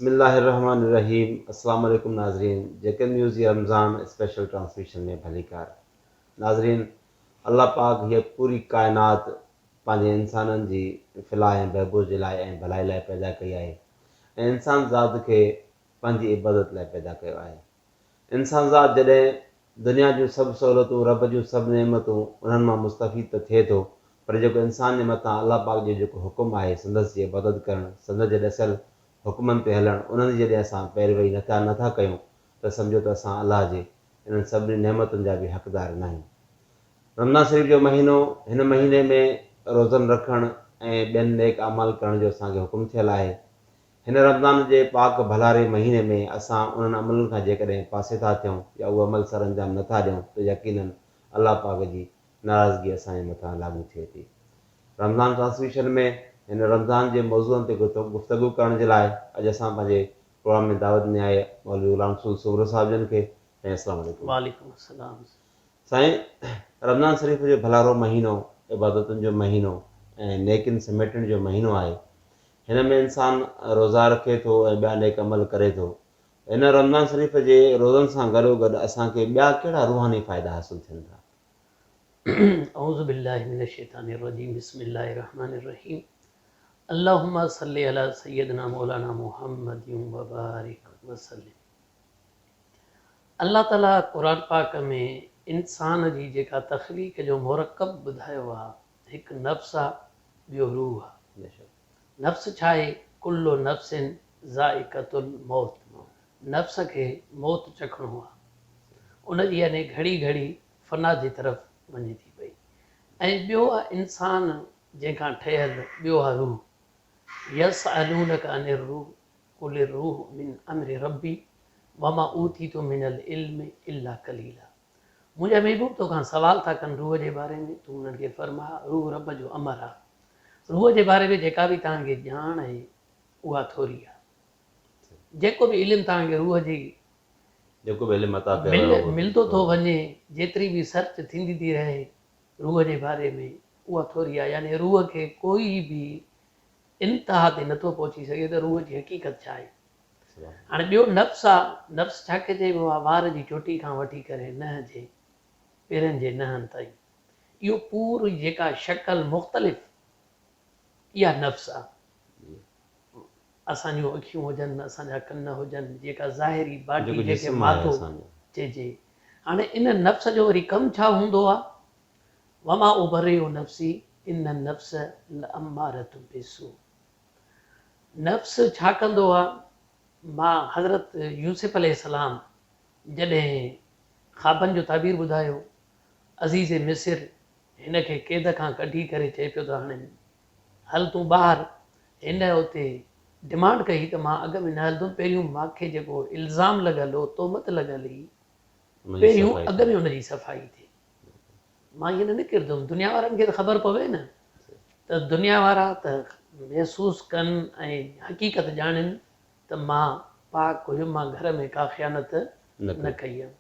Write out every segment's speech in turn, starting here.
بسم الله الرحمن الرحيم السلام عليڪم ناظرين جيڪب نيوز جي رمضان اسپيشل ٽرانسميشن ۾ ڀليڪار ناظرين الله پاڪ هيء پوري ڪائنات پنهنجي انسانن جي فلاح ۽ بهبود جي لاء ۽ ڀلائي لاء پيدا ڪئي آهي ۽ انسان ذات کي پنهنجي عبادت لاء پيدا ڪيو آهي انسان ذات جڏهن دنيا جون سڀ سهولتون، رب جون سڀ نعمتون انهن مان مستفيد ته ٿئي ٿو پر جيڪو انسان جي مٿان الله پاڪ جو جيڪو حڪم آهي سندس جي عبادت ڪرڻ، سندس جي ڏسيل حڪمن تي هلڻ انهن جي جڏهن اسان پيروي نه ٿا نه ٿا ڪيون ته سمجهو ته اسان الله جي انهن سڀني نعمتن جا به حقدار ناهيون. رمضان شريف جو مهينو، هن مهيني ۾ روزن رکڻ ۽ ٻين نيڪ اعمال ڪرڻ جو اسان کي حڪم ٿيل آهي. هن رمضان جي پاڪ ڀلاري مهيني ۾ اسان انهن عملن کان جيڪڏهن پاسي ٿا ٿيون يا اهي عمل سرانجام نه ٿا ڏيون ته يقيناً الله پاڪ جي ناراضگي اسان جي مٿان لاڳو ٿئي ٿي. رمضان ٽرانسميشن ۾ هن رمضان جي موضوعن تي گفتگو ڪرڻ جي لاء اڄ اسان پنهنجي پروگرام ۾ دعوت ڏني آهي مولوي غلام رسول سومرو صاحب جن کي. سائين السلام عليڪم. وعليڪم السلام. سائين رمضان شريف جو ڀلارو مهينو عبادتن جو مهينو ۽ نيڪين سميٽڻ جو مهينو آهي. هن ۾ انسان روزا رکي ٿو ۽ ٻيا نيڪ عمل ڪري ٿو. هن رمضان شريف جي روزن سان گڏوگڏ اسان کي ٻيا ڪهڙا روحاني فائدا حاصل ٿين ٿا؟ اعوذ بالله من الشيطان الرجيم بسم الله الرحمن الرحيم اللهم صل علي سيدنا مولانا محمد وبارڪ وسلم الله تعالي قرآن پاڪ ۾ انسان جي جيڪا تخليق جو مرڪب ٻڌايو آ هڪ نفس آ ٻيو روح آ. نفس ڇا آهي؟ ڪل نفس ذائقة الموت نفس کي موت چکڻو آ. ان جي يعني گهڙي گهڙي فنا جي طرف وڃي ٿي پئي. ۽ ٻيو آ انسان جنهن کان ٺهيل ٻيو آ روح. يسألونک عن الروح قل الروح من امر ربي وما اوتيتم من العلم الا قليلا منهنجا محبوب توکان سوال ٿا ڪن روح جي باري ۾ تون انهن کي فرماء روح رب جو امر آ. روح جي باري ۾ جيڪا به توهان کي ڄاڻ آهي اها ٿوري آ. جيڪو به علم توهان کي روح جي جيڪو به علم عطا ڪيو ويو اهو ملندو ٿو وڃي جيتري به سرچ ٿيندي ٿي رهي روح جي باري ۾ اها ٿوري آ يعني روح کي ڪوئي به انتها تي نٿو پهچي سگهي ته روح جي حقيقت ڇا آهي. هاڻي ٻيو نفس آ، نفس ڇا کي چئبو آ؟ وار جي چوٽي کان وٺي ڪري ننهن جي پيرن جي ننهن تائين اهو پوري جيڪا شڪل مختلف اها نفس آ. اسان جون اکيون هجن، اسان جا ڪن هجن، جيڪا ظاهري باڊي جيڪو جنهن کي جسم آهي مادو اسان جو. چئجي. هاڻي ان نفس جو وري ڪم ڇا هوندو آ؟ وما ابرئ نفسي ان النفس لامارة بالسوء. نفس ڇا ڪندو آ؟ مان حضرت يوسف عليه السلام جڏهن خوابن جو تعبير ٻڌايو، عزيز مصر هن کي قيد کان ڪڍي ڪري چئي پيو ته هاڻي هل تون ٻاهر، هن اتي ڊمانڊ ڪئي ته مان اڳ ۾ نه هلندم، پهريون مان کي جيڪو الزام لڳل هو، تهمت لڳل هئي، پهريون اڳ ۾ ان جي صفائي ٿئي. مان ائين نه نڪرندم، دنيا وارن کي ته خبر پوي نه ته دنيا وارا ته محسوس ڪن ۽ حقيقت ڄاڻين ته مان پاڪ هيم، مان گهر ۾ ڪا خيانت نه ڪئي هيم.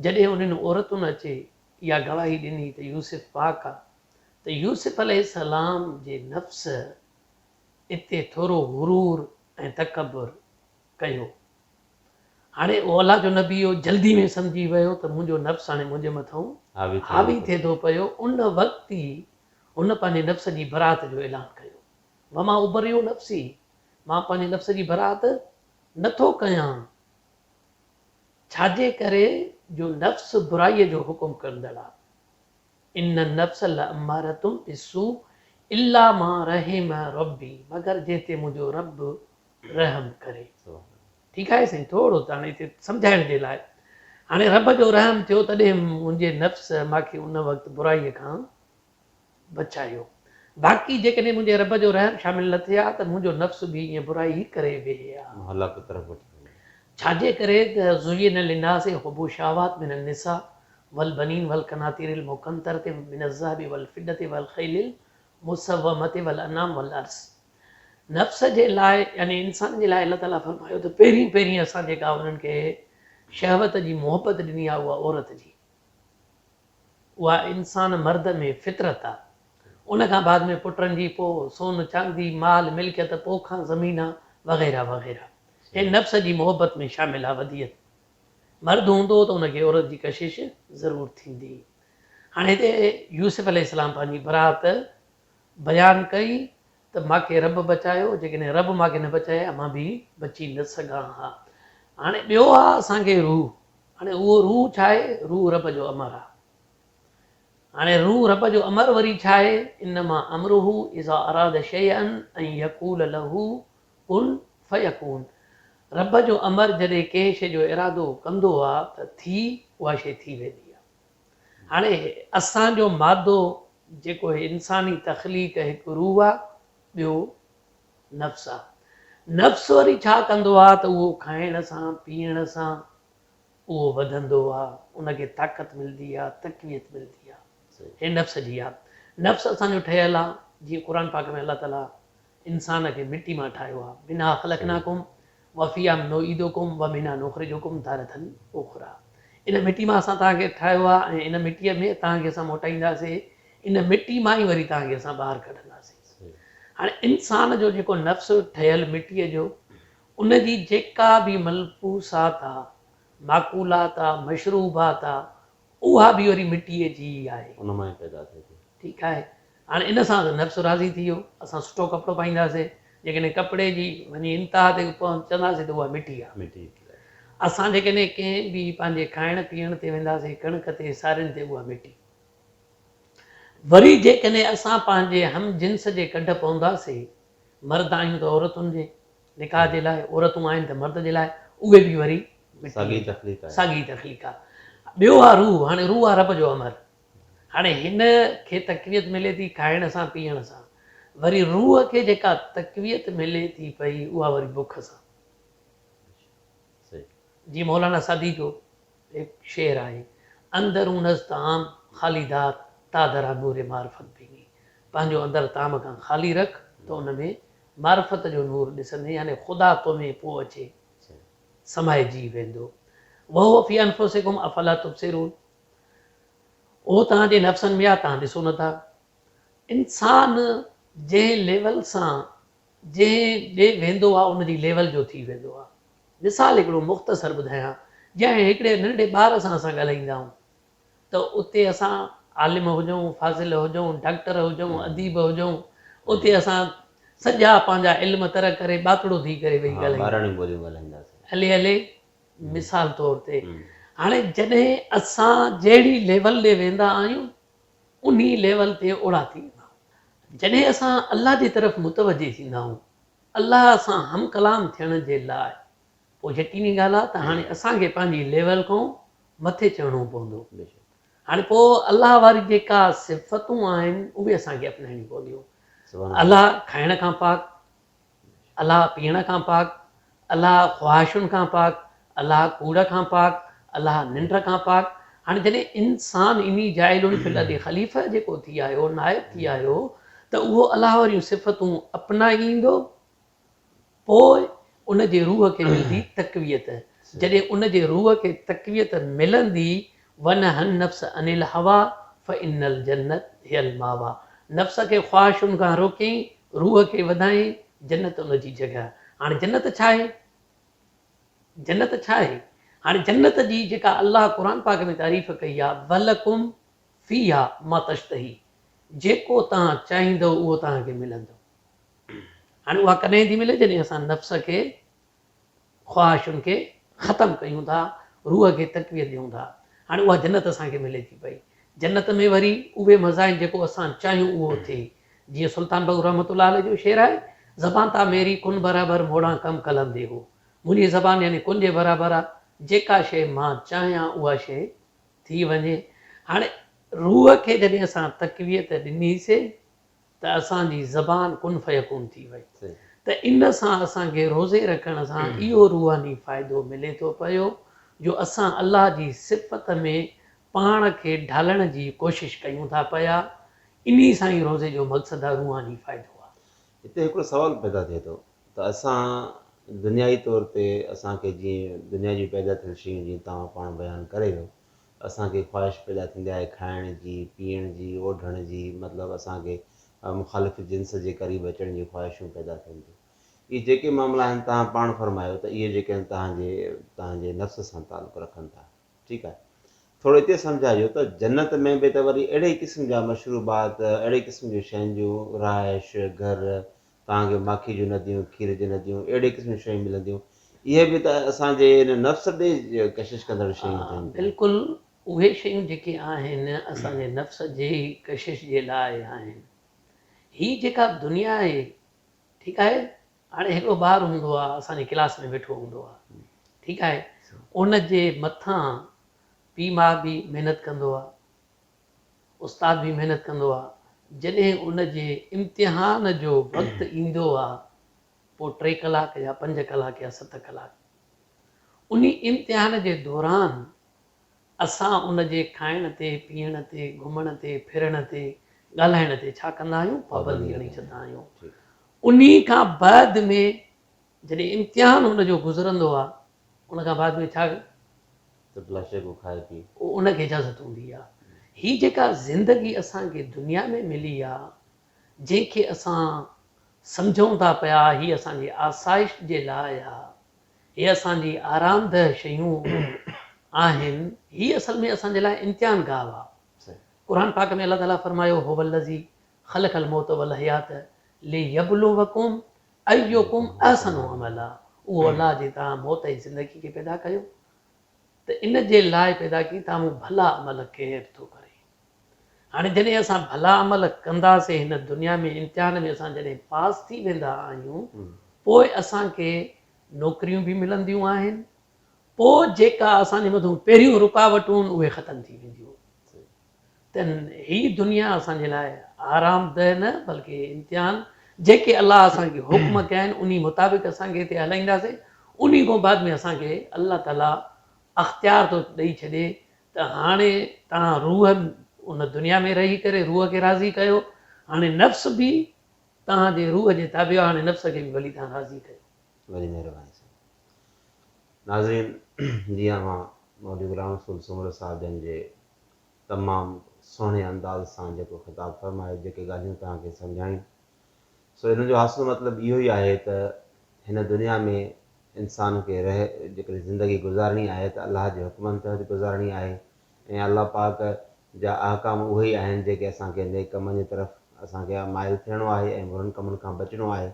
جڏهن انهن عورتن اچي اها گواهي ڏني ته يوسف پاڪ آ ته يوسف عليه السلام جي نفس اتي ٿورو غرور ۽ تڪبر ڪيو. هاڻي اهو الله جو نبي هو، جلدي ۾ سمجهي ويو ته منهنجو نفس هاڻي منهنجي مٿئون حاوي ٿئي ٿو پيو، ان وقت ئي هن پنهنجي نفس جي براءت جو اعلان ڪيو، وما ابرئ نفسي، مان پنهنجي نفس جي براءت نه ٿو ڪيان، ڇاجي ڪري جو نفس برائيء جو حڪم ڪندڙ آهي. ان النفس لامارة بالسوء الا ما رحم ربي، مگر جنهن تي منهنجو رب رحم ڪري. ٺيڪ آهي سائين ٿورو ته هاڻي هتي سمجهائڻ جي لاء هاڻي رب جو رحم ٿيو تڏهن منهنجي نفس مان کي ان وقت برائي کان بچايو باقي جيڪڏهن منهنجي رب جو رحم شامل نه ٿئي ها ته منهنجو نفس به ائين برائي ئي ڪري ويهي ها. هلاڪت طرف وٺي وڃي. ڇاجي ڪري ته زين للناس حب الشهوات من النساء والبنين والقناطير المقنطرة من الذهب والفضة والخيل المسومة والانعام والحرث نفس جي لاء يعني انسان جي لاء الله تعاليٰ فرمايو ته پهرين پهرين اسان جيڪا انهن کي شهوت جي محبت ڏني آهي اها عورت جي اها انسان مرد ۾ فطرت آهي ان کان بعد ۾ پٽن جي پوء سون چاندي مال ملڪيت پوکان زمينا وغيره وغيره. هي نفس جي محبت ۾ شامل آ وديعت. مرد هوندو ته ان کي عورت جي ڪشش ضرور ٿيندي. هاڻي هتي يوسف عليه السلام پنهنجي براءت بيان ڪئي ته مان کي رب بچايو، جيڪڏهن رب مان کي نه بچائي ها مان به بچي نه سگهان ها. هاڻي ٻيو آ اسان کي روح. هاڻي اهو روح ڇا آهي؟ روح رب جو امر آ. هاڻي روح رب جو امر وري ڇا آهي؟ انما امره اذا اراد شيئا ان يقول له ڪن فيڪون رب جو امر جڏهن ڪنهن شيء جو ارادو ڪندو آ ته ٿي اها شيء ٿي ويندي آ. هاڻي اسان جو مادو جيڪو هي انساني تخليق هڪ روح آ ٻيو نفس آ. نفس وري ڇا ڪندو آ ته اهو کائڻ سان پيئڻ سان اهو وڌندو آ ان کي طاقت ملدي آ تقويت ملدي آ. هي نفس جي آ. نفس اسان جو ٺهيل آ جيئن قرآن پاڪ ۾ الله تعالي انسان کي مٽي مان ٺاهيو آهي، منها خلقناڪم وفيها نعيدڪم ومنها نخرجڪم تارة اخريٰ ان مٽي مان اسان توهان کي ٺاهيو آهي ۽ ان مٽيء ۾ توهان کي اسان موٽائينداسين، ان مٽي مان ئي وري توهان کي اسان ٻاهر ڪڍنداسين. هاڻي انسان جو جيڪو نفس ٺهيل مٽيء جو ان جي جيڪا به ملبوسات آ، ماڪولات آ، مشروبات آ، اها به وري مٽيء جي ئي آهي. ان مان ئي پيدا ٿئي ٿي. ٺيڪ آهي. هاڻي ان سان ته نفس راضي ٿي ويو. اسان سٺو ڪپڙو پائينداسين. جيڪڏهن ڪپڙي جي وڃي انتها تي پهچنداسين ته اها مٽي آهي. مٽي. اسان جيڪڏهن ڪنهن به پنهنجي کائڻ پيئڻ تي وينداسين، ڪڻڪ تي، سارين تي، اها مٽي. وري جيڪڏهن اسان پنهنجي هم جنس جي ڪڍ پونداسين، مرد آهيون ته عورتن جي نڪاح جي لاء، عورتون آهن ته مرد جي لاء، اهي به وري مٽي. ساڳي تخليق آهي. ساڳي تخليق آهي. ٻيو آهي روح، هاڻي روح آهي رب جو امر. هاڻي هن کي تقويت ملي ٿي کائڻ سان پيئڻ سان، وري روح کي جيڪا تقويت ملي ٿي پئي اها وري بک سان. جيئن مولانا سعدي جو هڪ شعر آهي، اندرون از طعام خالي دار تا درا نور معرفت بيني پنهنجو اندر طعام کان خالي رک ته ان ۾ معرفت جو نور ڏسندين يعني خدا تو ۾ پوء اچي سمائجي ويندو. وهو في انفسڪم افلا تبصرون اهو توهان جي نفسن ۾ آهي توهان ڏسو نه ٿا. انسان جنهن ليول سان جنهن ڏي ويندو آهي ان جي ليول جو ٿي ويندو آهي. مثال هڪڙو مختصر ٻڌايان جنهن هڪڙي ننڍڙي ٻار سان اسان ڳالهائيندا آهيون ته اتي اسان عالم هجون، فاضل هجون، ڊاڪٽر هجون، اديب هجون اتي اسان سڄا پنهنجا علم ترڪ ڪري ٻاتڙو ٿي ڪري ويهي ڳالهائيندا ٻاراڻيون ٻوليون ڳالهائينداسين. هلي هلي مثال طور تي هاڻي جڏهن اسان جهڙي ليول ڏي ويندا آهيون انهي ليول تي اوڙا ٿي ويندا آهيون. جڏهن اسان الله جي طرف متوجه ٿيندا آهيون الله سان هم ڪلام ٿيڻ جي لاء پوء يقيني ڳالهه آهي ته هاڻي اسان کي پنهنجي ليول کان مٿي چڙهڻو پوندو. هاڻي پوء الله واري جيڪا صفتون آهن اهي اسان کي اپنائڻيون پونديون. الله کائڻ کان پاڪ، الله پيئڻ کان پاڪ، الله خواهشن کان پاڪ، الله ڪوڙ کان پاڪ، الله ننڊ کان پاڪ. هاڻي جڏهن انسان اني جاعل في الارض خليفه جيڪو ٿي آيو، نائب ٿي آيو ته اهو الله واريون صفتون اپنائيندو، پوء ان جي روح کي ملندي تقويت، جڏهن ان جي روح کي تقويت ملندي، ونهي النفس عن الهويٰ فإن الجنة هي الماويٰ نفس کي خواهشن کان روڪيائين، روح کي وڌايائين، جنت ان جي جڳهه. هاڻي جنت ڇا آهي؟ جنت ڇا آهي؟ هاڻي جنت جي جيڪا الله قرآن پاڪ ۾ تعريف ڪئي آهي، ولڪم فيها ما تشتهي جيڪو توهان چاهيندؤ اهو توهان کي ملندو. هاڻي اها ڪڏهن ٿي ملي جڏهن اسان نفس کي خواهشن کي ختم ڪيون ٿا روح کي تقويت ڏيون ٿا هاڻي اها جنت اسان کي ملي ٿي پئي جنت ۾ وري اهي مزا آهن جيڪو اسان چاهيون اهو ٿئي جيئن سلطان بهو رحمت الله عليه جو شعر آهي زبان تا ميري ڪن برابر موڙان ڪم قلم the هو منهنجي زبان يعني ڪن جي برابر آ جيڪا شيء مان چاهيان اها شيء ٿي وڃي هاڻي روح کي جڏهن اسان تقويت ڏني سي ته اسان جي زبان ڪن فيڪون ٿي وئي ته ان سان اسان کي روزي رکڻ سان اهو روحاني فائدو ملي ٿو پيو جو اسان الله جي صفت ۾ پاڻ کي ڍالڻ جي ڪوشش ڪيون ٿا پيا انهي سان ئي روزي جو مقصد آ روحاني فائدو آ. هتي هڪڙو سوال پيدا ٿئي ٿو ته اسان دنيائي طور تي اسان کي جيئن دنيا جون پيدا ٿيل شيون جيئن توهان پاڻ بيان ڪري ويو اسان کي خواهش پيدا ٿيندي آهي کائڻ جي، پيئڻ جي، اوڍڻ جي، مطلب اسان کي مخالف جنس جي قريب اچڻ جون خواهشون پيدا ٿين ٿيون. اهي جيڪي معاملا آهن توهان پاڻ فرمايو ته اهي جيڪي آهن توهان جي توهان جي نفس سان تعلق رکن ٿا ٺيڪ آهي ٿورو اتي سمجهايو ته جنت ۾ به ته وري اهڙي قسم جا مشروبات اهڙي قسم جون شين جون رهائش گهر توهان کي ماکي جون نديون کير جون نديون اهڙي قسم جون شيون ملنديون اهي به ته اسان جي ان نفس ڏي ڪشش ڪندڙ شيون ٿين پيون. بلڪل اهي شيون جيڪي آهن اسان جي نفس جي ئي ڪشش جي لاء آهن هي جيڪا دنيا آهي ٺيڪ آهي هاڻي هڪڙو ٻار هوندو آهي اسان جي ڪلاس ۾ ويٺو هوندو آهي ٺيڪ آهي ان جي مٿان پيء ماء به محنت ڪندو آهي استاد به محنت ڪندو آهي جڏهن ان جي امتحان جو وقت ايندو آهي پوء ٽي ڪلاڪ يا پنج ڪلاڪ يا ست ڪلاڪ انهي امتحان جي دوران اسان ان جي کائڻ تي، پيئڻ تي، گهمڻ تي، ڦرڻ تي، ڳالهائڻ تي ڇا ڪندا آهيون؟ پابندي هڻي ڇڏندا آهيون. انهي کان بعد ۾ جڏهن امتحان ان جو گذرندو آهي، ان کان بعد ۾ ڇا؟ ته ڀلا شيء ڪو کائي پي. ان کي اجازت هوندي آهي. هي جيڪا زندگي اسان کي دنيا ۾ ملي آهي، جنهن کي اسان سمجهون ٿا پيا هي اسان جي آسائش جي لاء آهي، هي اسان جي آرامده شيون آهن، هي اصل ۾ اسان جي لاء امتحان گاهه آهي. قرآن پاڪ ۾ الله تعاليٰ فرمايو، هو الذي خلق الموت والحياة ليبلوڪم ايڪم احسن عملا اهو الله جنهن توهان موت ۽ زندگي کي پيدا ڪيو ته ان جي لاء پيدا ڪئي توهان مون ڀلا عمل ڪير ٿو ڪري. هاڻي جڏهن اسان ڀلا عمل ڪنداسين هن دنيا ۾ امتحان ۾ اسان جڏهن پاس ٿي ويندا آهيون پوء اسان کي نوڪريون به ملنديون آهن پوء جيڪا اسان جي مٿون پهريون رڪاوٽون اهي ختم ٿي وينديون ته هي دنيا اسان جي لاء آرام ده نه بلڪه امتحان جيڪي الله اسان کي حڪم ڪيا آهن انهي مطابق اسان کي هتي هلائينداسين انهي کان بعد ۾ اسان کي الله تعالي اختيار ٿو ڏئي ڇڏي ته هاڻي توهان روح ان دنيا ۾ رهي ڪري روح کي راضي ڪيو، هاڻي نفس به توهان جي روح جي تابع آهي، هاڻي نفس کي به ڀلي توهان راضي ڪيو. وڏي مهرباني سائين. ناظرين جيئن اوهان مولوي غلام رسول سومرو صاحب جن جي تمام سهڻي انداز سان جيڪو خطاب فرمايو جيڪي ڳالهيون توهان کي سمجهايون سو ان جو حاصل مطلب اهو ئي آهي ته هن دنيا ۾ انسان کي رهي جيڪڏهن زندگي گذارڻي آهي ته الله جي حڪمن تحت گذارڻي آهي ۽ الله پاڪ جا احڪام اهي ئي آهن جيڪي اسان کي نيڪ ڪمن جي طرف اسان کي مائل ٿيڻو آهي ۽ برن ڪمن کان بچڻو آهي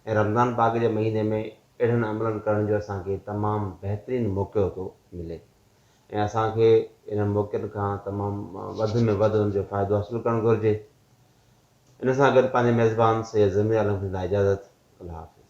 ۽ رمضان پاڪ جي مهيني ۾ اهڙن عملن ڪرڻ جو اسان کي تمام بهترين موقعو ٿو ملي ۽ اسان کي انهن موقعن کان تمام وڌ ۾ وڌ ان جو فائدو حاصل ڪرڻ گهرجي. ان سان گڏ پنهنجي ميزبان سيد ضمير عالم کي ڏيندا اجازت الله حافظ.